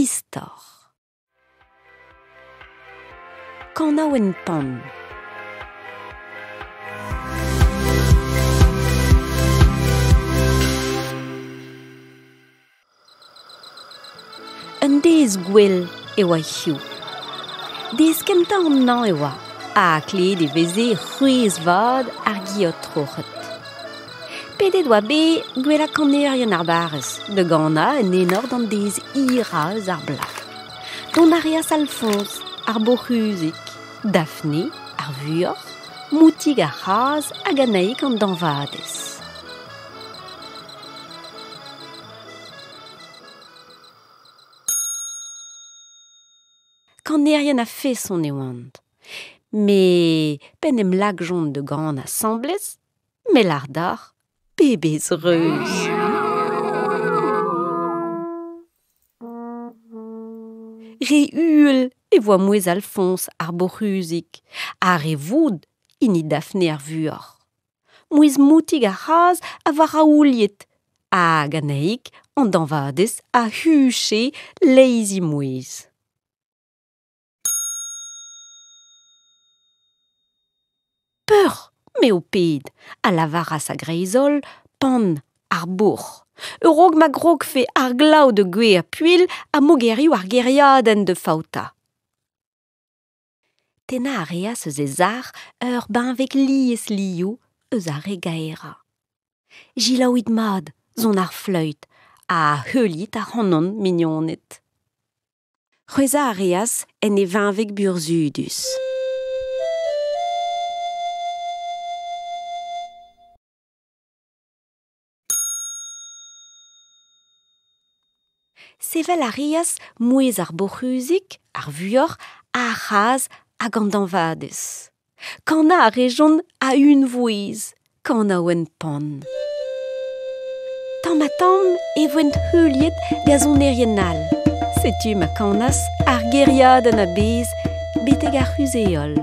Istor. Kanaouenn Pan. Un deiz gwell e oa hiziv. Deiz kentañ an hañv e oa, ha klevet e veze c'hwezh vat ar geot troc'het. Pedet oa bet gwellañ kanerien ar barrez da ganañ en enor d'an deiz hirañ eus ar bloaz. Dont a reas Alfoñs, ar boc'huzig, Daphne, ar vuoc'h, Moutig ar c'hazh hag Annaig an dañvadez. Kanerien a-feson e oant. Met p'en em lakjont da ganañ asambles, me 'lâr deoc'h, pebezh reuz! Re uhel e voa mouezh Alfoñs ar boc'huzig ha re voud hini Daphne ar vuoc'h. Mouezh moutig ar c'hazh a voa raouliet hag Annaig an dañvadez a huche leizh he mouezh. Peur, me ho ped, a lavaras a-greiz-holl Pan ar bouc'h, a-raok ma grogfe ar glav da gouezhañ puilh ha mogerioù ar gêriadenn da faoutañ. Tennañ a reas eus e sac'h ur benveg liesliv eus ar re gaerañ. Selaouit mat son ar fleüt ha heuliit ac'hanon, mignoned. C'hwezhañ a reas en e veñveg burzhudus. Sevel a reas mouezh ar boc'huzig, ar vuoc'h, ar c'hazh hag an dañvadez. Kanañ a rejont a-unvouezh, kanaouenn Pan. Tamm-ha-tamm e voent heuliet gant sonerien all. Setu ma kanas ar gêriadenn a-bezh betek ar c'huzh-heol.